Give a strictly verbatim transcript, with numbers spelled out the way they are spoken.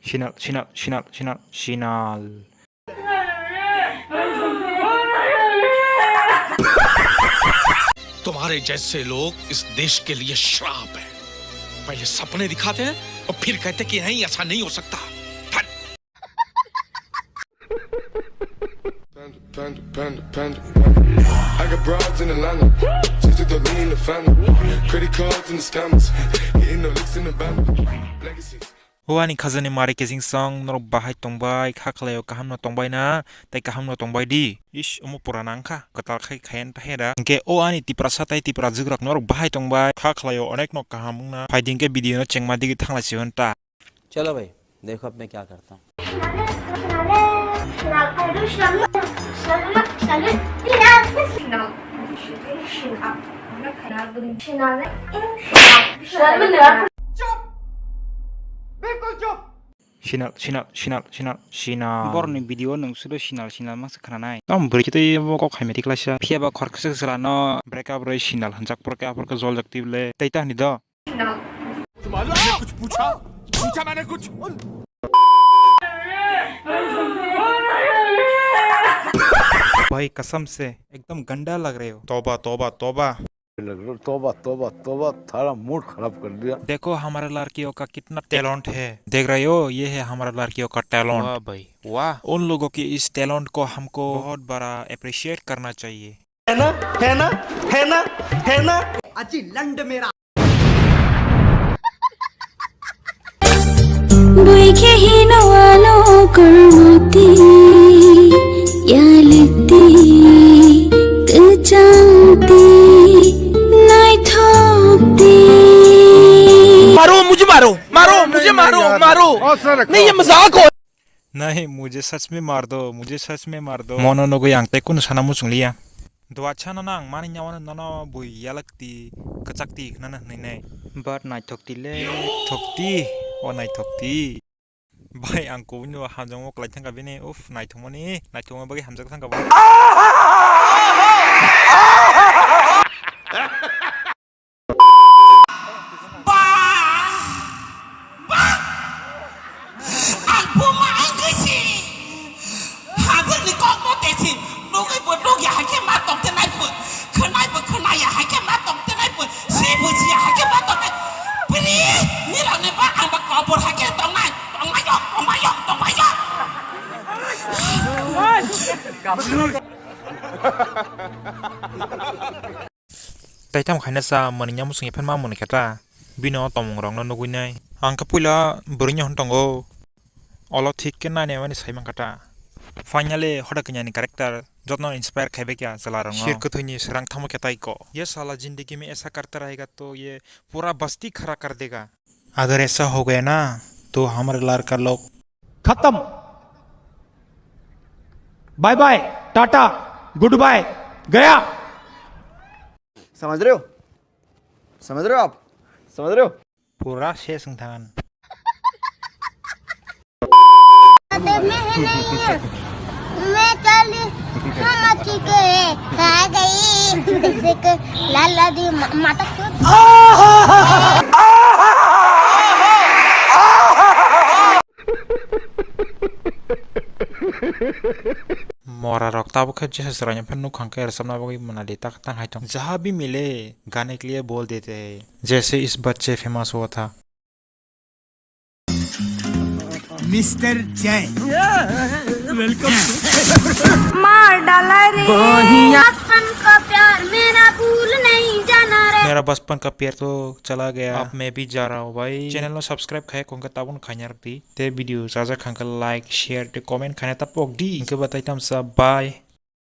Sinal, sinal, sinal, sinal, sinal. तुम्हारे जैसे लोग इस देश के लिए श्राप है। पहले सपने दिखाते हैं और फिर कहते कि नहीं, ऐसा नहीं हो सकता। Panda, panda, panda, panda, panda. I got broads in Atlanta. Just to throw me in the family. Credit cards and the scammers. Hitting the licks in the band. Legacies. O ani khajani mari keching song, norok bahai tongbai, kha khlaio kaham no tongbai na, tei kaham no tongbai di. Ish, omo pura nang kha, kwtal khai khayan ta hera. Hingke o ani Tiprasa tei Tiprajwk rok norok bahai tongbai, kha khlaio onek no kaham wngna. Phai di hingke video no chengma digi thanglai si hwn ta. चलो भाई, देखो अब मैं क्या करता हूँ। Sinal, sinal, sinal, sinal, sinal. Borokni video nwng sudo sinal, sinal mangsa khwnanai. Tamo bwrwi khe tei bo kok hai mati klaisa. Phiya ba khoroksa swlano break up rwi sinal hwnjak porkhe, aphor khe joljak twi bwle. Tei ta hwnwi do. कुछ मालूम? मैंने कुछ पूछा? पूछा मैंने कुछ? भाई कसम से एकदम गंदा लग रहे हो। तौबा, तौबा, तौबा। तौबा, तौबा, तौबा, सारा मूड खराब कर दिया। देखो हमारे लड़कियों का कितना टैलेंट है। देख रहे हो, ये है हमारा लड़कियों का टैलेंट। वाह भाई, वाह। उन लोगों के इस टैलेंट को हमको बहुत बड़ा अप्रिशिएट करना चाहिए। है ना, है ना, है ना, है ना। अजी लंड मेरा। Buikhe hino ano kormoti, yaliti, kwchangti, naithokti. मारो, मुझे मारो, मारो, मुझे मारो, मारो। नहीं, ये मजाक हो। Nahi, mujhe sach mein maar do, mujhe sach mein maar do. Mono nugui ang tei kunu sana muchung liya. Dua chana nang mani nyawano nono bui yalakti, kwchakti hwnana hwnwi nai. But naithokti le. Naithokti, o naithokti. Bai ang kubui no hamjakma kwlai thangkha bini, uff, naithokmani, naithokma bagwi hamjak thangkha bo. Ba! Ba! Ang buma ang kisi. Hazirni kok mo tesi. Nugui bo nugya hai khe ma tong tenai bo. Khwnai bo khwnaya hai khe ma tong tenai bo. Si bo si hai khe ma tong tenai. Bini nirok ni ba ang ba kobor hai khe tongnai. Tongmai yok, tongmai yok, tongmai yok. Tei tamo khaina cha mwnwi ya muchung ya phan ma mwnwi khe ta. Bino tomung rok no nugui nai. Ang khe puila bwrwi no hwn tongo. Olo thik khe nai nai mani sai man kha ta. Finally hoda kanya ni character jotno inspire khai bai kya chwla rok no. Shir kwthwi ni swrang thamo khe tai ko. Ye sala zindagi mein aisa karta rahega to ye pura basti khara kar dega. अगर ऐसा हो गया ना, तो हमारे लार का लोग खत्म। Bye bye, tata, good bye, गया। समझ रहे हो? समझ रहे हो आप? समझ रहे हो? Pura ses wng thangan. मैं कल मच्छी के खा गई, जैसे कि लाला दी म-, माता खुद। Mora rok tabuk khe jesa chwraino phano nukhang khe rwchapna bagwi mwnadi tak tang hai tong. Jaha bhi mile, gane ke liye bol dete hain. Jaise is bacche famous hua tha. Mister Jay, welcome. मार डाला रे। बचपन का प्यार मेरा भूल नहीं जाना रे। मेरा बचपन का प्यार तो चला गया, अब मैं भी जा रहा हूँ भाई। Channel no subscribe khai kongka tabun khanyar di. Te video chaja khangka like, share te comment khaina ta pok di. Inke batai tamsa bye.